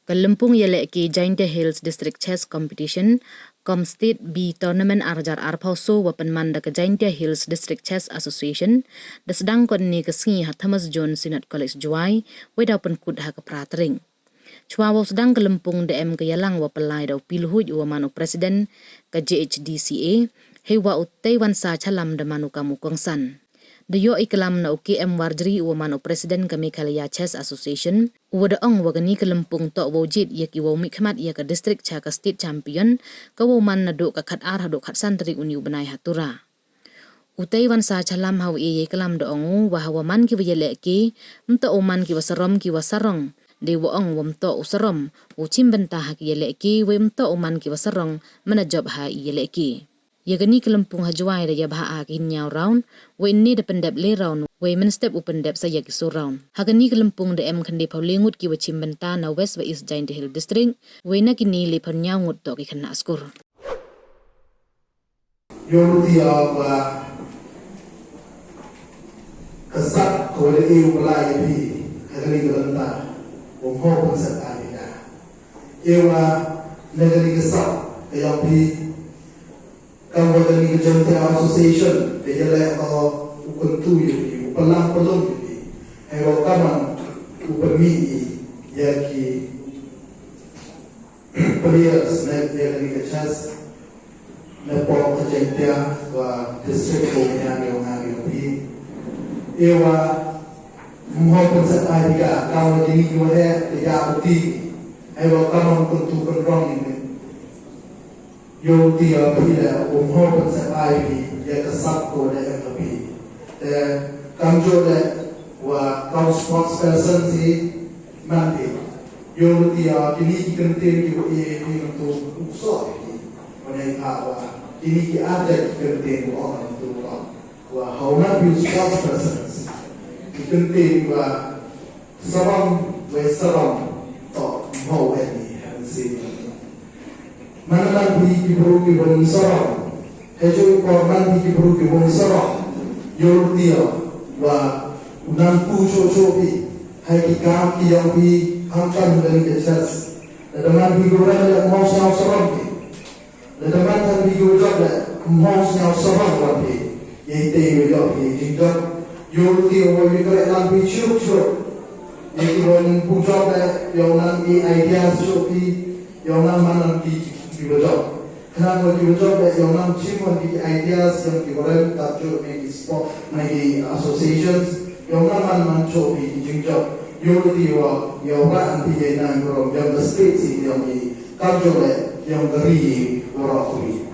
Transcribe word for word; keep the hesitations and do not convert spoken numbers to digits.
Ka lympung yalehke Jaintia Hills District Chess Competition cum State B Tournament ar hajar arphaw soo wa pynman da ka Jaintia Hills District Chess Association, da sdang ko ynne ka sngi ha Thomas Jones Synod College Jowai, wei daw pynkut ha ka phra tarik. Chwa wow sdang ka lympung da em ka yalang wa pynlai da u Pi Lhuid uwa man u President ka J H D C A, heiwa u Teiwansa Challam da man u kam u kongsan. Da yoh i klam na u K M Warjri uwa man u President ka Meghalaya Chess Association, uwa da ong wa kani ka lympung toh wow jied ya ki wow mihkhmat ya ka district cha ka state champion, ka wow man nadooh ka khat ar hadooh khat san tarik uni u bnai ha Tura. U Teiwansa Challam hawa e yei klam da ong u wa hawa man ki wa yalehke, ymtoh u man ki wa sarom ki wa sarong. Dei wa ong wa ymtoh u sarom wow chimbynta ha ki yalehke, wei ymtoh u man ki wa sarong mana jop ha i yalehke. Ya kani ka lympung ha Jowai da yabhah ha ki hynñiaw round, wei ynne da pyndep le round, wei mynstep u pyndep sa ya ki soo round. Ha kani ka lympung da em khyndai phaw le ngut ki wa chimbynta na West wa East Jaintia Hills District, wei na kini le phaw ynñiaw ngut toh ki khynnah skur. Yow luti ya wa ka sap ka wa da e u Blai ya phi ha kani ka bynta, wa ym hoi pynsep ai phi ka. E wa na kani ka sap ka yong phi, kam wa kani ka Jaintia Association ka yaleh ko u kyntu ya phi, u pynlang pynlong ya phi, heiwa kamon u pynmih i ya ki players na ya kani ka chess na poh ka Jaintia wa district ko nia yong nga yong phi. E wa ym hoi pynsep ai phi ka, kam wa kini ki wa heh ka ya u ti, heiwa kamon kyntu kynrong i ni. Yow ti ya phi le, ym hoi pynsep ai phi ya ka sap ko da em ha phi. Te kamjooh le wa kam sports person si man phi. Yow luti ya kini ki kyntien ki wa e phi nangtu u soh phi. Wa nei ha wa kini ki arja ki kyntien wa ong nangtu wa, wa hawa man phi u sports person, ki kyntien wa sarong wei sarong toh ym hoi ni han si. Manda man phi ki bru ki wa ym sarong, hajooh i por man phi ki bru ki wa ym sarong, yow luti ya wa u nang pu chooh chooh phi ha ki kam ki yong phi, ham kam ha kani ka chess. Lada man phi ki wa rem le ym hoi sñiaw sarong phi. Lada man than phi ki wa jop le ym hoi sñiaw sarong wan phi. Yei te wa yoh phi jingjop. Yow luti ya wa yow kreh lang phi chirup chirup. Yei ki wa ym pu jop le yow nang i ideas chooh phi, yow nang man nang ki ki wa jop. Khnang wa ki wa jop le yow nang chim wan ki ideas yong ki wa rem, tap chooh na ki sport, na ki associations, yow nang man man chooh phi ki jingjop. Yow luti ya wa yow rah phi yei nang burom yong ka state si yong i, kamjooh le yong ka ri waroh ri.